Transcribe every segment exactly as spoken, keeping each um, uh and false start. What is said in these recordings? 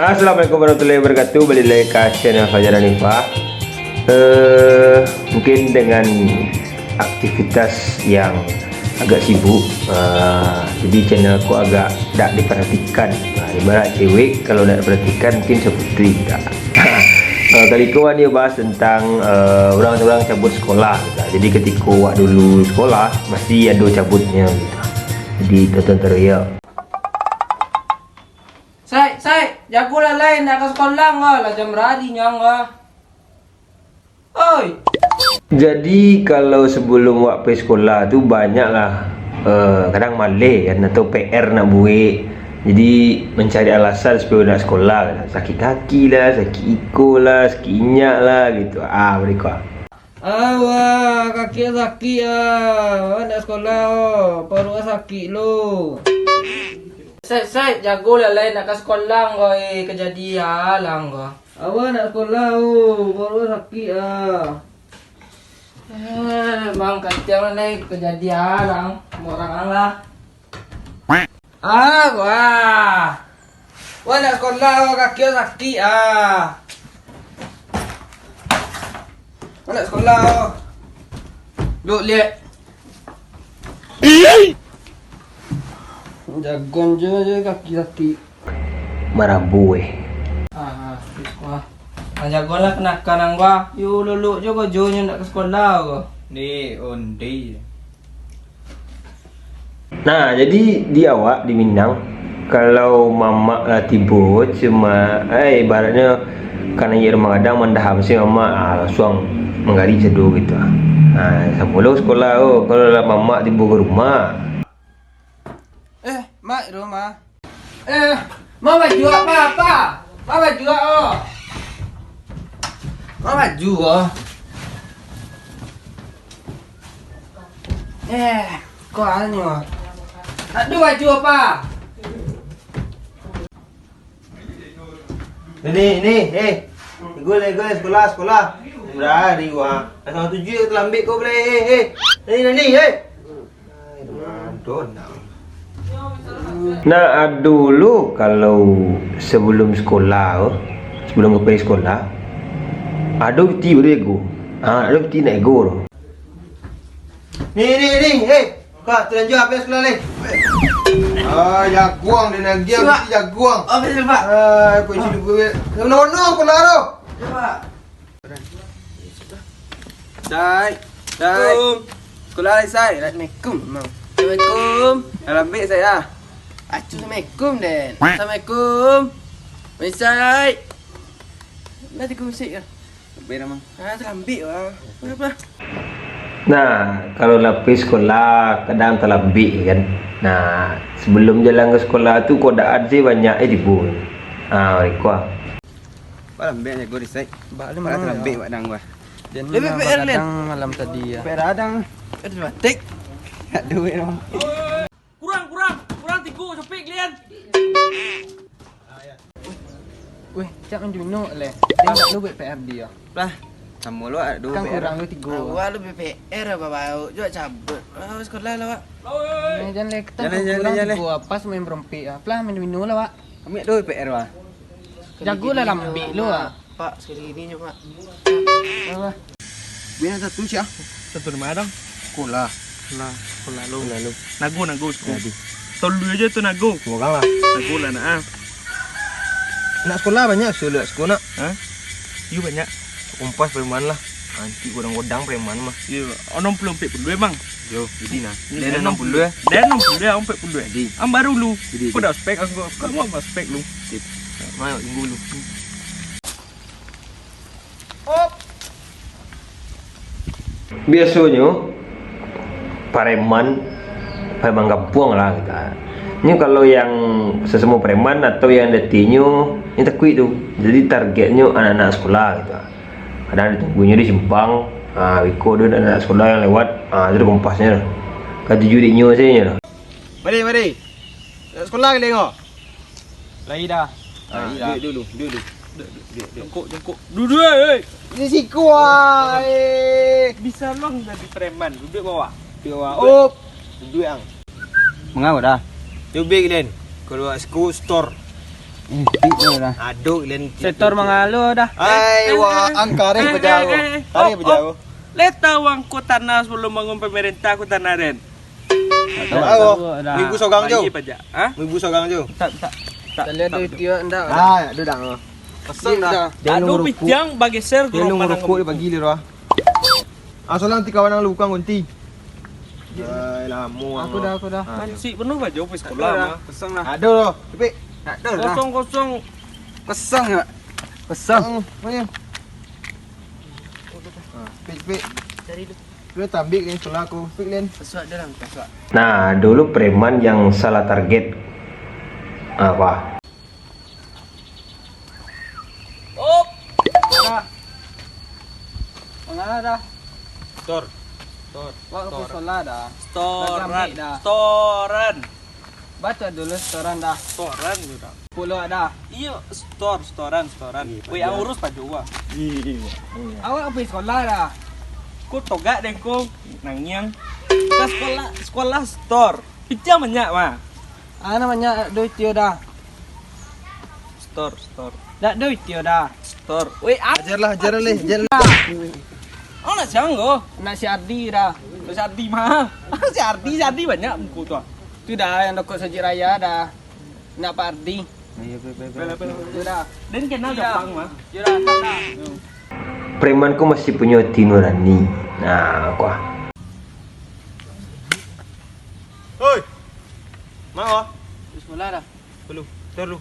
Assalamualaikum warahmatullahi wabarakatuh. Balik lagi ka channel Fajar Hanifah. Eh, mungkin dengan aktivitas yang agak sibuk, eh, jadi channel ko agak dak diperhatikan. Nah, ibarat cewek, kalau dak diperhatikan, mungkin saputui juga. Eh, kali ko, wak ni bahas tentang, eh, urang-urang cabut sekolah gitu. Jadi, ketiko wak dulu sekolah, pasti ado cabutnyo gitu. Jadi, tonton terus yo. Sai, Sai, jago lah lai, nak ka sekolah ko, lah jam rari nyo ko. Oi. Jadi, kalau sebelum wak pai sekolah tu, banyak lah, eh, kadang maleh kan, atau P R nak buek. Jadi, mencari alasan supaya nak sekolah. Sakik kaki lah, sakik iko lah, sakik inyak lah, gitu. Ah, mereka. Awak, kaki sakik ah. Awak nak sekolah oh. Paruik sakik lo. Sai, Sai, jago lah lai, nak ka sekolah ko, eh, kejadian lah ko. Awak nak sekolah oh, paruik sakik ah. Eh, mang katiang lah lai, kejadian lah. Morang lah. Ah, wah. Wah, nak sekolah, wah, kaki wah sakik ah. Wah, nak sekolah, wah. Duduk liak. Jagon je, je kaki sakik. Marabu eh. Ah, ah, wah. Nah, jagolah kenakan ang, wah. Yo, lolok jo ko, jo nyo nak ka sekolah ko. Ni, onde. Nah, jadi di awak, di Minang, kalau mamak lah tibo, cuma, eh, ibaratnyo ka naiak rumah gadang, mandaham si mamak, ah, langsuang manggarik sado gitu ah. Ah, samo lo sekolah tu, kalau lah mamak tibo ka rumah. Eh, mak, rumah. Eh, ma baju apa, apa? Ma baju, oh. Ma baju, oh. Eh, kok anyo? Aduh, baju apa? Ini, ini, eh. Gule, gule, sekolah, sekolah. Berari wah. Asal tujuh terlambat kau boleh, eh, eh. Ini, ini, eh. Nah, dulu kalau sebelum sekolah, sebelum ka pai sekolah, ado piti baru jago. Ah, ado piti nak jago tu. Ni, ni, ni, eh. Kau tu lanjut apa sekolah ni? Ah, jaguang dia nak giang mesti jaguang. Apa sih, Pak? Ah, apa sih, Pak? Mana-mana sekolah tu? Ya, Pak. Sai, Sai. Assalamualaikum. Sekolah lai, Sai. Assalamualaikum, Mang. Assalamualaikum. Dah lambek, Sai, ah. Acu, assalamualaikum, den. Assalamualaikum. Wei, Sai. Lah tigo musik ka? Lambek dah, Mang. Ah, talambek, Bang. Kenapa? Nah, kalau lah pai sekolah, kadang talambek, kan. Nah, sebelum jalan ka sekolah tu, godaan sih banyak, eh, tibo. Ah, mereka. Ba lambek jago di side. Ba lambek, Bang, talambek, Bang, dang gua. Jan P R malam, Len. Kadang malam tadi ya. P R adang. Ada batik. Aduh, ya, Bang. Kurang, kurang, kurang tigo, capek kalian. Weh, cak manjunuk leh. Dia tak lu buat P R dia. Lah, samo lu, aduh, kan P R. Kurang lu tigo. Awak lu P R apa bau? Juga cabut. Ah, sekolah lah, Wak. Eh, jangan leh, kita jangan, jangan, kurang jangan, tigo, pas main berompik ah. Pelah main domino lah, Wak. Kami ada P R, Wak. Jago lah lambik lu, ah. Pak, sekali ini je, Pak. Apa? Bina satu siap. Satu nama dong. Sekolah. Lah, sekolah lu. Sekolah lu. Nago, nago, sekolah. Aduh. Tolu aja tu nago. Semoga lah. Nago lah, nak, ah. Nak sekolah banyak, sulit sekolah nak. Hah? Yu banyak. Kompas preman lah. Anti godang-godang preman mah. Yo, enam puluh empat puluh emang. Yo, jadi nah. Dia enam puluh ya. Dia enam puluh ya, empat puluh ya. Jadi. Am baru lu. Jadi. Kau dah spek, aku, aku mau spek lu. Sip. Mau tunggu lu. Op. Biasonyo, pareman, pareman kampuang lah kita. Nyo kalau yang sasamo pareman atau yang datinyo, nyo takuik tu. Jadi targetnyo anak-anak sekolah gitu. Kadang ditunggunyo di simpang, ah, iko tu anak-anak sekolah yang lewat, ah, tu kompasnyo tu. Katuju dek nyo sajo tu. Mari, mari. Nak sekolah kalian ko? Lai dah. Ah, lai dah. Duduk dulu, duduk dulu. Duduk, duduk, duduk. Jongkok, jongkok. Duduk, eh. Di siko ah, eh. Bisa long jadi preman, duduk bawah. Duduk bawah. Duduk. Op. Duduk ang. Mangau dah? Duduk kalian. Kalau aku store. Eh, tik tu dah. Aduk, Len. Setor mangalo dah. Ai, eh, wah, eh, angkareh eh, pajauh. Eh, eh, eh. Kareh oh, pajauh. Oh. Leta uang ku tanah sebelum bangun pemerintah ku tanah, Den. Tak tahu. Tahu dah. Minggu sogang jo. Bayi pajak. Ha? Minggu sogang jo. Tak, tak. Tak. Kalian tak duit betul. Dia ndak? Ah, dah dah. Kosong dah. Dia tak ada nunggu rokok. Pitiang bageser. Dia nunggu rokok, dia bagi dia dah. Ah, soalnya nanti kawan yang lu bukan ganti. Ai, lamo. Aku dah, aku dah. Ah, yo. Mansik penuh baju pergi sekolah mah. Kosong lah. Aduh, cepik. Tak ada dah. Kosong, kosong. Kosong ya? Kosong. Kosong. Mana? Ah, cepik, cepik. Cari dulu. Lu tambik ni sekolah aku. Cepik, Len. Pasuak dia lah, pasuak. Nah, dulu preman yang salah target. Apa? Op. Dah. Mangana dah? Stor. Stor. Wak ka sekolah dah. Storan. Dah. Storan. Baca dulu setoran dah. Setoran tu dah. Puluah dah. Iyo, stor, setoran, setoran. Weh, urus pajo wak. Awak ka pai sekolah dah. Ko togak deh ko, nangiang. Ka sekolah, sekolah stor. Pitiang banyak mah. Ana banyak do itio dah. Stor, stor. Dak do itio dah. Stor. Weh, ah. Ajarlah, ajarlah, Leh, ajarlah. Oh, nak siang ko? Nak si Ardi dah. Si Ardi mah. Si Ardi, si Ardi banyak buku tu. Tu dah yang dokot Sajik Raya dah. Nak Pak Ardi. Iyo, iyo, iyo, iyo. Tu dah. Dan kenal gampang mah. Yo dah, tak dah. Preman ko masih punyo ati nurani. Nah, kuah. Oi. Mano? Di sekolah dah. Dulu, stor dulu.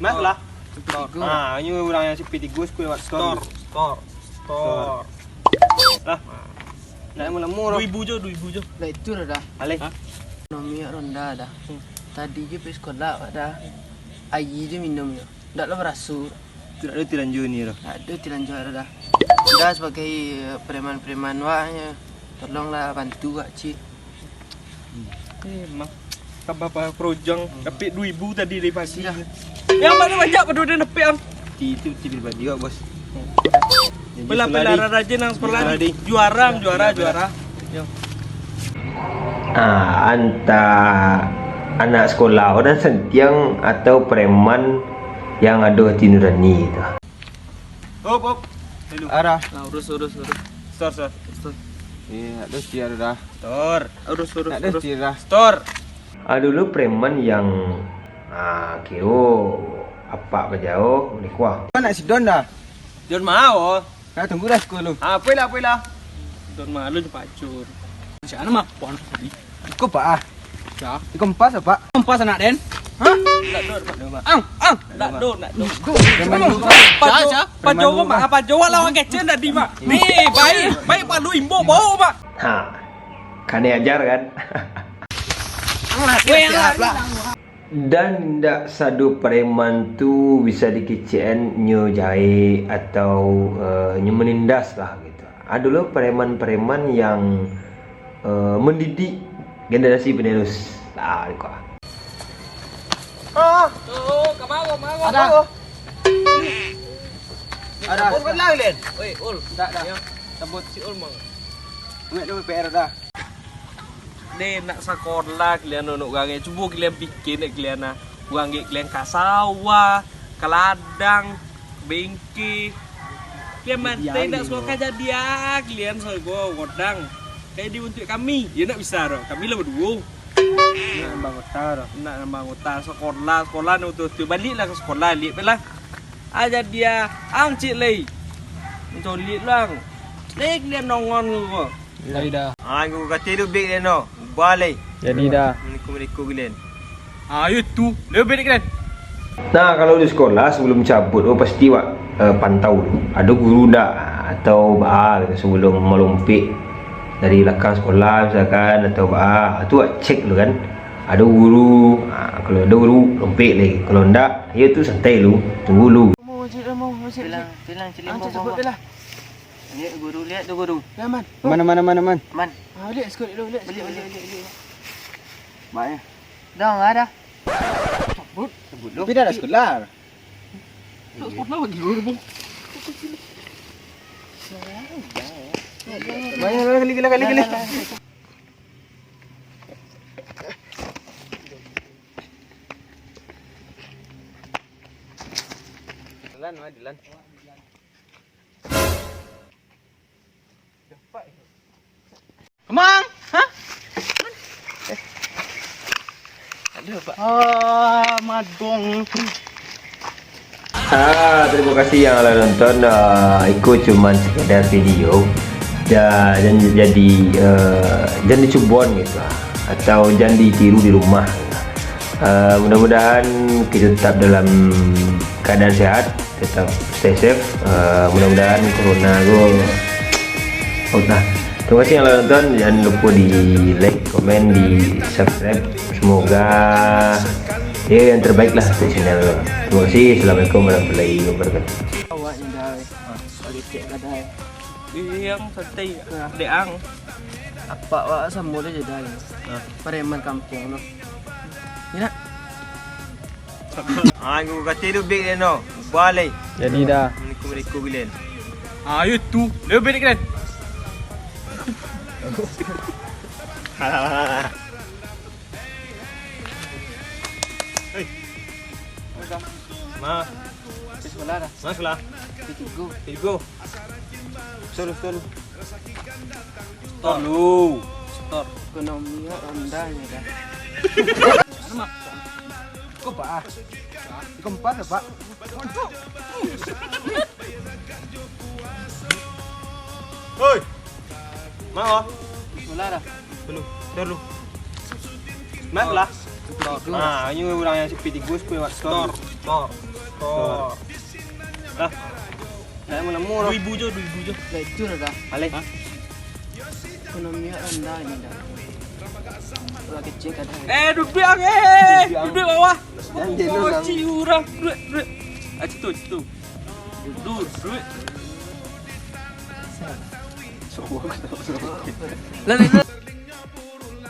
Mas lah. Stor. Ah, ini orang yang C P tiga, aku lewat stor. Stor, stor, stor. Lah. Nak lamo-lamo dah. Dua ribu jo, dua ribu jo. Lah itu dah dah. Alih. Hah? Ekonomi awak ronda dah. Tadi je pai sekolah awak dah. Aia je minum yo. Ndak lah baraso. Tu ndak ado tilanjo ni dah. Ndak ado tilanjo dah. Dah sebagai, eh, preman-preman wak nyo. Tolonglah bantu wak cik. Eh, mah. Tambah pa-, perujang, dapek dua ribu tadi dari pagi. Sudah. Yang mana banyak pado den dapek, Ang? Ti-, itu ti pribadi awak, Bos. Jadi bela-bela sekolah di, rajin nang sekolah di sekolah di. Juara, juara, juara. Yo. Ah, antah anak sekolah urang santiang atau preman yang ado hati nurani tu. Hop, hop. Hello. Arah. Nah, urus, urus, urus. Stor, stor. Stor. Iya, terus dia dah. Stor. Urus, urus, urus. Stor. Ah, dulu preman yang, ah, kiro apak bajao, menikah. Anak si Don dah. Don mau. Nah, tunggu dah sekolah lu. Ah, apoilah, apoilah. Don malu je pacur. Macam mana mah? Puan tadi. Iko, Pak, ah. Ya. Iko empas, Pak. Empas anak den. Hah? Ndak do, ndak do, Pak. Ang, ang. Ndak do, ndak do. Pajowa, Pak, pajowa lawan kecen tadi, Pak. Ni, baik, baik, Pak, lu imbo bawa, Pak. Ha. Kane ajar kan? Weh, lah. Dan indak sado preman tu bisa dikecekan nyo jahek atau, eh, nyo menindas lah gitu. Ado lo preman-preman yang, eh, mendidik generasi penerus. Lah, iko. Ah. Oh, kamaru, kamaru. Ada. Ada. Ul, kan lah, Len? Oi, Ul. Dak, dak. Yo. Sabut si Ul, Mang. Buek dulu P R dah. Deh, nak sakolah kalian, anak urang, eh. Cubo kalian pikir, nak kalian, nah. Urang gek kalian ka sawah, ka ladang, bengke. Kalian mantai nak sakolah ka jadi, ah, kalian sakolah godang. Kayak di untuk kami, ya nak bisa doh. Kami lah baduo. Nak nambah anggota doh. Nak nambah anggota sakolah, sakolah nak utuh-utuh. Baliklah ka sakolah, balik lah. Ah, jadi, ah, ang cik lai. Mencolik lah, ang. Lai kalian nongon ko. Lai dah. Ah, ngku kati tu big den no. Ubah lai. Jadi dah. Meniku-meniku gilian. Ah, yo tu. Lebih big den. Nah, kalau di sekolah sebelum cabut tu pasti wak, eh, pantau dulu. Ado guru ndak atau baa gitu sebelum malompek dari belakang sekolah misalkan atau baa. Tu wak cek dulu kan. Ado guru, ah, kalau ado guru lompek lai. Kalau ndak, yo tu santai dulu. Tunggu dulu. Mau, mau, mau, mau. Bilang, bilang, cilim, Ang cek bawah, sebut bawah. Bilang. Liek guru, liek tu guru. Yo, Man. Mana, mana, mana, Man? Man. Ah, liek sikut dulu, liek sikut. Liek, liek, liek, liek. Mak, yo. Dah, ndak ado. Sabut. Sabut dulu. Tapi dah, dah sekolah. Dah sekolah lagi, guru, Bang. Banyak, banyak, kali, kali, kali, kali. Lah, lah, lah. Dah, dah, dah. Dilan, wah, Dilan. Mang, hah? Aduh, Pak. Ah, madong. Ah, terima kasih yang lah nonton. Ah, iko cuman sekedar video. Ja-, jan jadi, eh, jan dicubon gitu, ah. Atau jan ditiru di rumah. Ah, mudah-mudahan kita tetap dalam keadaan sehat, tetap stay safe. Eh, mudah-mudahan corona ko out lah. Terima kasih yang lah nonton. Jangan lupa di like, komen, di subscribe. Semoga ya yang terbaik lah untuk channel. Terima kasih. Assalamualaikum warahmatullahi wabarakatuh. Awak ni dah, eh. Politik dah, eh. Iya, yang santai. Nah. Deang. Apak wak samo dah jadi. Nah. Pareman kampung tu. Ni nak? Ah, ngku kati tu big dia no. Balai. Jadi dah. Meniku-meniku gilian. Ah, ayo tu. Lebih big kan? Hei. Ma. Sekolah dah. Ma sekolah. Tigo. Tigo. Betul, betul. Store lu. Store. Ekonomi rendah ya dah. Anu, Mak. Kok, Pak? Kok empat ya, Pak? Hoi. Mau? Bola dah. Dulu. Store lu. Mas lah. Store. Nah, ini orang yang sepi tigo sepuluh, Mak. Store. Store. Store. Dah. Dah, mau nemu dah. Dua ribu je, dua ribu je. Dah, itu dah, dah. Alih. Hah? Ekonomi rendah ini dah. Orang kecil kadang. Eh, duduk ang, eh. Duduk ang. Duduk bawah. Jangan dia dulu, Bang. Kocik urang. Duduk, duduk. Ah, situ, situ. Duduk, duduk. Lah, lah, lah.